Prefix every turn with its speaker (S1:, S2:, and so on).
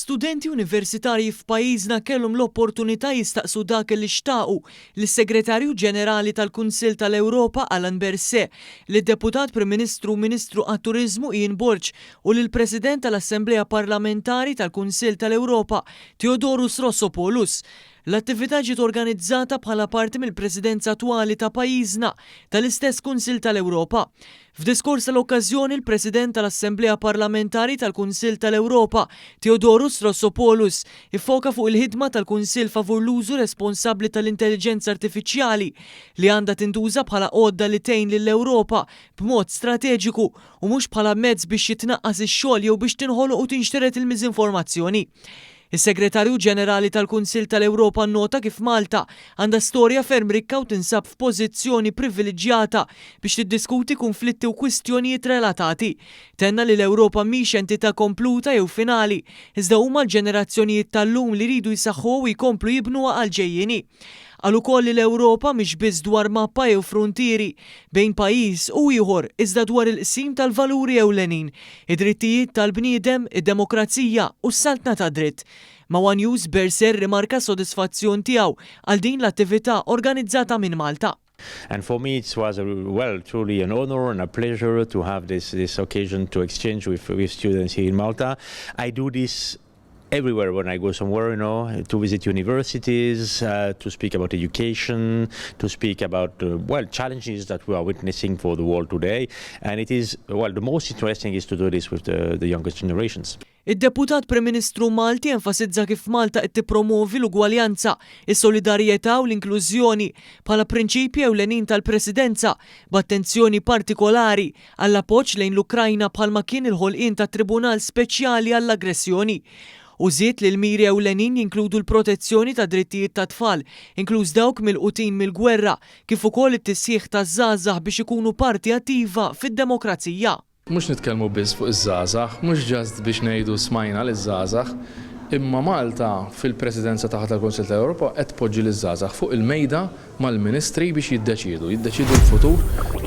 S1: Studenti universitarji f'pajjiżna kellhom l-opportunità jistaqsu dak li xtaqu lis-Segretarju Ġenerali tal-Kunsill tal-Ewropa Alain Berset, lid-Deputat Prim Ministru u Ministru għat-Turiżmu Ian Borg u lill-President tal-Assemblea Parlamentari tal-Kunsill tal-Ewropa Theodorus Rossopoulos. L-attività ġiet organizzata bħala parti mill-Presidenza attwali ta' pajjiżna tal-istess Kunsill tal-Ewropa. F'diskors tal-okkażjoni, il-President tal-Assemblea Parlamentari tal-Kunsill tal-Ewropa, Theodorus Rossopoulos, iffoka fuq il-ħidma tal-Kunsill favur l-użu responsabbli tal-intelliġenza artifiċjali li għandha tintuża bħala għodda li tgħin lill-Ewropa b'mod strateġiku u mhux bħala mezz biex jitnaqqas ix-xogħol jew biex tinħoloq u tinxtered il-miżinformazzjoni. Is-Segretarju Ġenerali tal-Kunsill tal-Ewropa nnota kif Malta għandha storja ferm rikka u tinsab f'pożizzjoni privileġġjata biex tiddiskuti kunflitti u kwistjonijiet relatati. Tenna li l-Ewropa mhix entità kompluta jew finali, iżda huma l-ġenerazzjonijiet tal-lum li jridu jsaħħuha u jkomplu jibnuha għall-ġejjieni. Qal ukoll li l-Ewropa mhix biss dwar mappa jew fruntieri bejn pajjiż u ieħor iżda dwar il-qsim tal-valuri ewlenin, id-drittijiet tal-bniedem, id-demokrazija u s-saltna tad-dritt. Ma' one News, Berset rrimarka s-sodisfazzjon tiegħu għal din l-attività organizzata minn Malta.
S2: And for me it was a, well, truly an honor and a pleasure to have this, this occasion to exchange with, with students here in Malta. I do this everywhere when I go somewhere, you know, to visit universities, uh, to speak about education, to speak about, uh, well, challenges that we are witnessing for the world today. And it is, well, the most interesting is to do this with the, the youngest generations.
S1: Id-Deputat Prim Ministru Malti enfasizza kif Malta qed tippromovi l-ugwaljanza, is-solidarjetà u l-inklużjoni bħala prinċipji ewlenin tal-Presidenza, b'attenzjoni partikolari għall-appoġġ lejn l-Ukrajna bħalma kien il-ħolqien ta' Tribunal Speċjali għall-Aggressjoni. U żied li l-miri ewlenin jinkludu l-protezzjoni ta' drittijiet tat-tfal, inkluż dawk milqutin mill-gwerra, kif ukoll it-tisħiħ taż-żgħażagħ biex ikunu parti attiva fid-demokrazija.
S3: Mhux nitkellmu biss fuq iż-żgħażagħ, mhux just biex ngħidu smajna liż-żgħażagħ, imma Malta fil-Presidenza tagħha tal-Kunsill tal-Ewropa qed tpoġġi liż-żgħażagħ fuq il-mejda mal-Ministri biex jiddeċiedu, jiddeċiedu l-futur.